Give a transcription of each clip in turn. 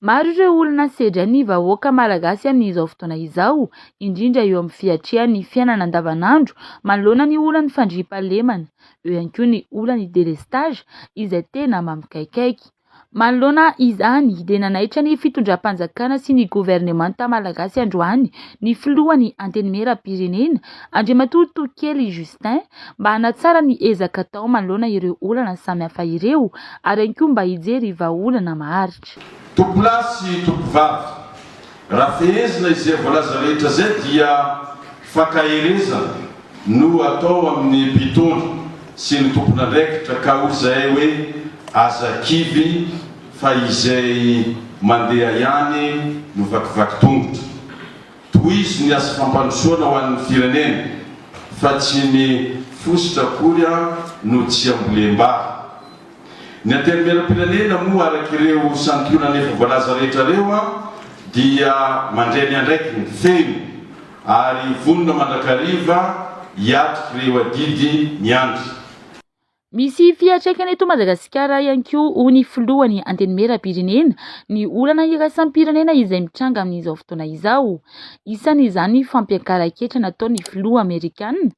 Maro ireo olona sedrain'ny vahoaka malagasy amin'izao fotoana izao, indrindra eo amin'ny fiatrehany ny fiainana andavanandro manoloana ny olan'ny fandriampahalemana, eo ihany koa ny olan'ny delestazy izay tena mampikaikaiky. Manoloana izany dia nanaitra ny fitondram-panjakana sy ny governemanta malagasy androany ny filohan'ny Antenimierampirenena, Andriamatoa Tokely Justin, mba hanatsara ny ezaka atao manoloana ireo olana samihafa ireo ary ihany koa mba hijery vahaolana maharitra. Tompolahy sy tompovavy, raha fehezina izay voalaza rehetra izay dia fankaherezana no atao amin'ny mpitondra sy ny tompon'andraikitra ka hoy izahay hoe aza kivy fa izay mandeha ihany no vakivaky tongotra. Tohizo ny asa fampandrosoana ho an'ny firenena fa tsy ny fositra akory no tsy ambolem-bary. Ny Antenimierampirenena moa araka ireo santionany efa voalaza rehetra ireo dia mandray ny andraikiny feno ary vonona mandrakariva hiatrika ireo adidy miandry. Misy fiantraikany eto Madagasikara ihany koa, hoy ny filohan'ny Antenimierampirenena, ny olana iraisam-pirenena izay mitranga amin'izao fotoana izao. Isan'izany ny fampiakaran-ketra nataon'ny filoha amerikana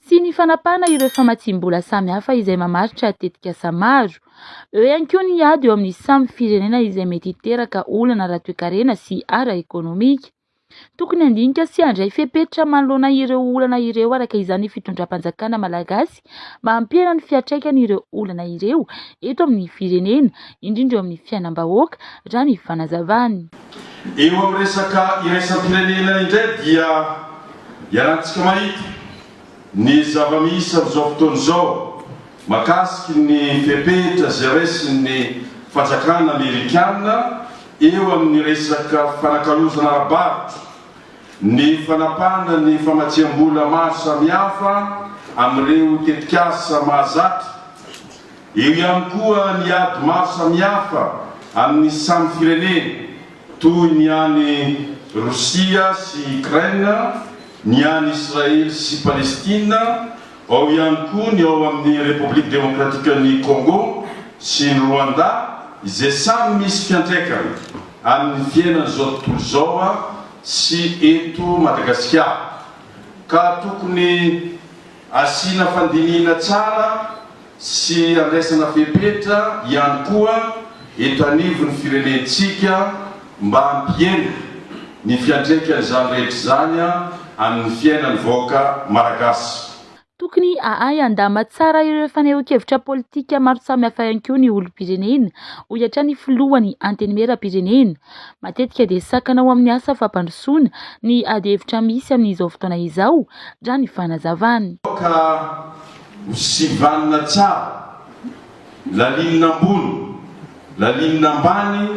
sy ny fanapahana ireo famatsiam-bola samihafa izay mamaritra tetikasa maro. Eo ihany koa ny ady eo amin'ny samy firenena izay mety hiteraka olana ara-toekarena sy ara-ekonomika. Tokony handinika sy handray fepetra manoloana ireo olana ireo araka izany ny fitondram-panjakana malagasy mba hampihena ny fiantraikan'ireo olana ireo eto amin'ny firenena, indrindra eo amin'ny fiainam-bahoaka, raha ny fanazavany. Eo amin'ny resaka iraisam-pirenena indray dia iarahantsika mahita ny zava-misy amin'izao fotoana izao mahakasiky ny fepetra izay raisin'ny fanjakana amerikana Eo amin'ny resaka fanakalozana ara-barotra, ny fanapahana ny famatsiam-bola maro samihafa amin'ireo tetikasa mahazatra, eo ihany koa ny ady maro samihafa amin'ny samy firenena toy ny any Rosia sy Ukraine, ny any Israely sy Palestina, Ao ihany koa ny ao amin'ny Repoblika Demokratikan'i Congo sy ny Rwanda izay samy misy fiantraikany amin'ny fiainan'izao tontolo izao sy eto Madagasikara ka tokony asiana fandinihina tsara sy andraisana fepetra ihany koa eto anivon'ny firenentsika mba hampihena ny fiantraikan'izany rehetra izany amin'ny fiainan'ny vahoaka Malagasy. Tokony hahay handama tsara ireo fanehoan-kevitra politika maro samihafa ihany koa ny olom-pirenena, hoy hatrany ny filohan'ny Antenimierampirenena. Matetika dia sakana ho amin'ny asa fampandrosoana ny adihevitra misy amin'izao fotoana izao, raha ny fanazavany. Aoka ho sivanina tsara Lalinina ambony, lalinina ambany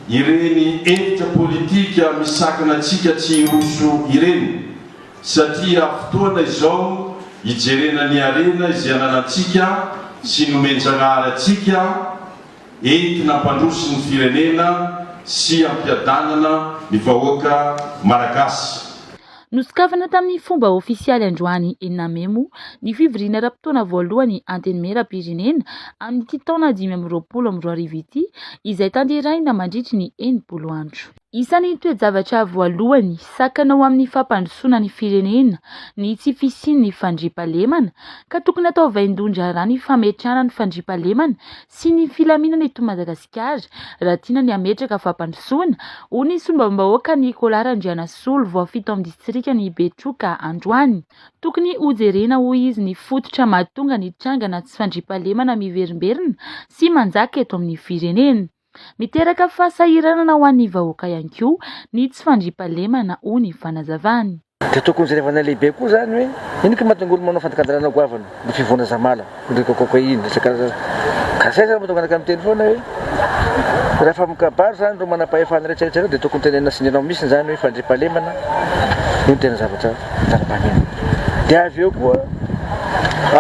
ireny hevitra politika misakana antsika tsy hiroso ireny satria fotoana izao hijerena ny harena izay ananantsika sy nomen-Jagnahary antsika entina hampandroso ny firenena sy hampiadanana ny vahoaka Malagasy. Nosokafana tamin'ny fomba ofisialy androany enina mey moa ny fivoriana ara-potoana voalohany Antenimierampirenena amin'ity taona 2025 ity izay tanterahina mandritry ny 60 andro. Isan'ny toe-javatra voalohany sakana ho amin'ny fampandrosoana ny firenena ny tsy fisian'ny fandriampahalemana ka tokony hatao vaindohan-draharaha ny fametrahana ny fandriampahalemana sy ny filaminana eto Madagasikara raha tiana ny hametraka fampandrosoana, hoy ny solombavambahoaka Nicolas Randrianasolo voafidy ao amin'ny distrikan'i Betroka androany. Tokony hojerena, hoy izy, ny fototra mahatonga ny trangana tsy fandriampahalemana miverimberina sy manjaka eto amin'ny firenena. Miteraka fahasahiranana ho an'ny vahoaka ihany koa ny tsy fandriampahalemana, hoy ny fanazavany. Dia tokony jerevana lehibe koa zany hoe ino kay mahatonga olona manao fandikan-dalàna goavana, ny fivoana zamala, ny resaka cocaïne, resaka ka zay zany mahatonga anakahy miteny foana hoe rehefa mikabary zany ireo manam-pahefana rehetra rehetra ireo dia tokony tenenina tsindriana mihitsy zany hoe fandriampahalemana io no tena zavatra laharam-pahamehana. Dia avy eo koa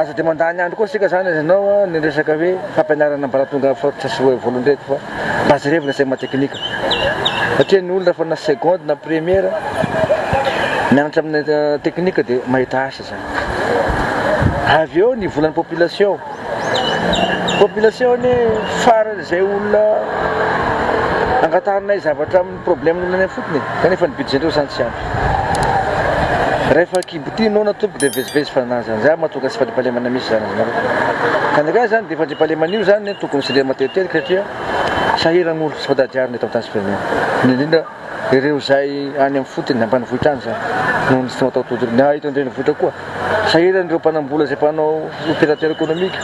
aza dia mandany andro koa isika zany ianao ny resaka hoe fampianarana ambaratonga fototra sy voalohany ireto fa Mba jerevina izay maha teknika satria ny olona rehefa na seconde na première mianatra amin'ny teknika dia mahita asa zany. Avy eo ny volan'ny population. Population anie faran'izay olona angatahanay zavatra amin'ny problème n'olona any amin'ny fotony e, kanefa ny budget-ndreo zany tsy ampy. Rehefa kibo ty noana tompoko dia mivezivezy fa na zany zany mahatonga tsy fandriampahalemana misy zany azonareo. Ka ny angaha zany dia fandriampahalemana io zany tokony tsindriana matetitetika satria sahirana olo tsy fantadiarina eto amin'ny tany sy firenena. Indrindra ireo izay any amin'ny fotony, ambanivohitra any izany noho ny tsy mataho-tody, na eto an-drenivohitra koa. Sahirana ireo mpanam-bola izay mpanao opérateur économique,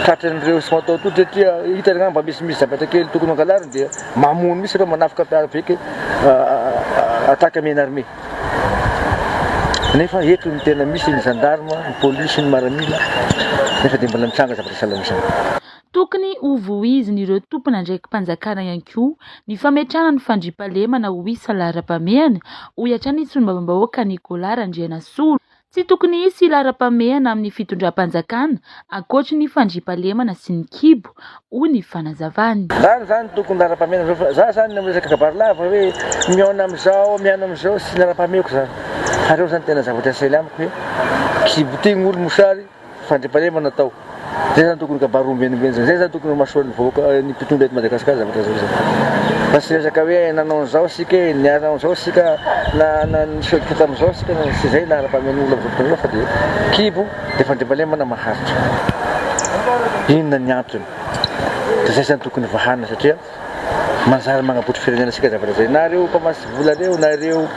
tratran'ireo tsy mataho-tody satria hitany angamba misimisy zavatra kely tokony ho angalariny dia mamono mihitsy ireo manafika avec attaque à main armée. Nefa eto no tena misy ny gendarme, ny polisy, ny maramila nefa dia mbola mitranga zavatra sahala amin'izany. Tokony ho voizin'ireo tompon'andraiki-panjakana ihany koa ny fametrahana ny fandriampahalemana ho isa laharam-pahamehana, hoy hatrany ny solombavambahoaka Nicolas Randrianasolo. Tsy tokony hisy laharam-pahamehana amin'ny fitondram-panjakana ankoatry ny fandriampahalemana sy ny kibo, hoy ny fanazavany. Zany zany tokony laharam-pahamehana zao fa za zany miresaka kabary lava hoe mihaona amizao mihaona amizao tsy laharam-pahamehako zany fa reo zany tena zavatra essentiel amiko hoe kibo ty gn'olo mosary Fandriampahalemana atao. Zay zany tokony kabary ombienimbeny zany. Zay zany tokony imasoan'ny vahoaka ny mpitondra eto Madagascar zavatra zao zany. Fa tsy resaka hoe nanao an'izao isika e, niara an'izao isika, na na nisodika tamin'izao isika, na tsy zay laharam-pahamehan'ny olona amin'izao fotoana izao fa dia kibo dia fandriampahalemana maharitra. Inona ny antony? Dia zay zany tokony vahana satria Manjary magnabotry firenena sika zavatra zay. Na reo mpamatsy vola reo na reo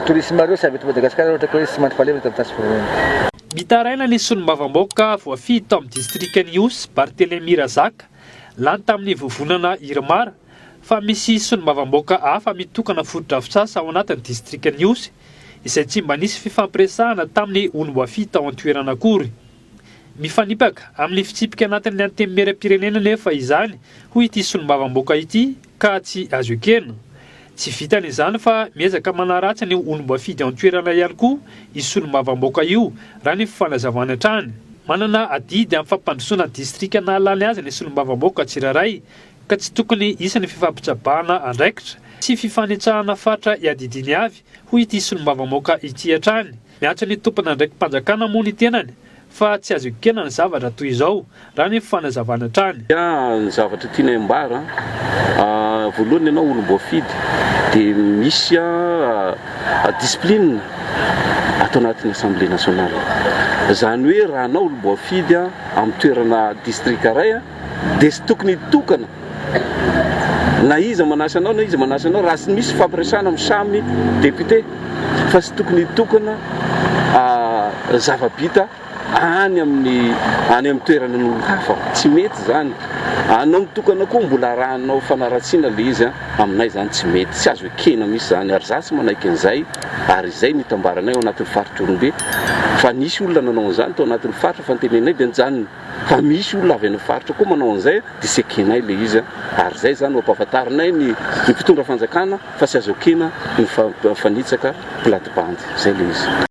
tourisme reo tsy avy eto Madagascar raha ohatra ka hoe tsy mandry fahalemana eto amin'ny tany sy firenena. Mitaraina ny solombavambahoaka voafidy tao amin'ny distrikan'i Ihosy, Barthélémy Razaka, lany tamin'ny vovonana Irmar, fa misy solombavambahoaka hafa mitokana fotodrafitrasa ao anatin'ny distrikan'i Ihosy, izay tsy mba nisy fifampiresahana tamin'ny olom-boafidy tao an-toerana akory. Mifanipaka amin'ny fitsipika anatin'ny Antenimierampirenena anefa izany, hoy ity solombavambahoaka ity, ka tsy azo ekena. Tsy vitan'izany fa miezaka manaratsy ny olom-boafidy ao an-toerana ihany koa io solombavambahoaka io, raha ny fanazavany hatrany. Manana adidy amin'ny fampandrosoana ny distrika nahalany azy ny solombavambahoaka tsirairay, ka tsy tokony hisy ny fifampitsabahana andraikitra sy fifanitsahana faritra iadidiany avy, hoy ity solombavambahoaka ity hatrany. Miantso ny tompon'andraiki-panjakana moa ny tenany fa tsy azo ekena ny zavatra toy izao, raha ny fanazavana hatrany. Ny zavatra tianay ambara, voalohany ianao olom-boafidy dia misy discipline ato anatin'ny Assemblée nationale. Izany hoe raha anao olom-boafidy amin'ny toerana district iray dia tsy tokony hitokana na iza manasa anao na iza manasa anao raha tsy misy fampiresahana amin'ny samy député fa tsy tokony hitokana zava-bita any amin'ny any amin'ny toerana an'olon-kafa tsy mety izany anao mitokana koa mbola arahanao fanaratsiana le izy aminay izany tsy mety tsy azo ekena mihitsy izany ary za tsy manaiky an'izay ary izay no itambaranay ao anatin'ny faritra Ihorombe fa nisy olona nanao an'izany tao anatin'ny faritra fa nitenenay dia nijanona Fa misy olona avy any amin'ny faritra koa manao an'izay dia tsy ekenay ilay izy ary izay izany no ampahafantarinay ny mpitondra fanjakana fa tsy azo ekena ny mifanitsaka plate-bande. Izay ilay izy.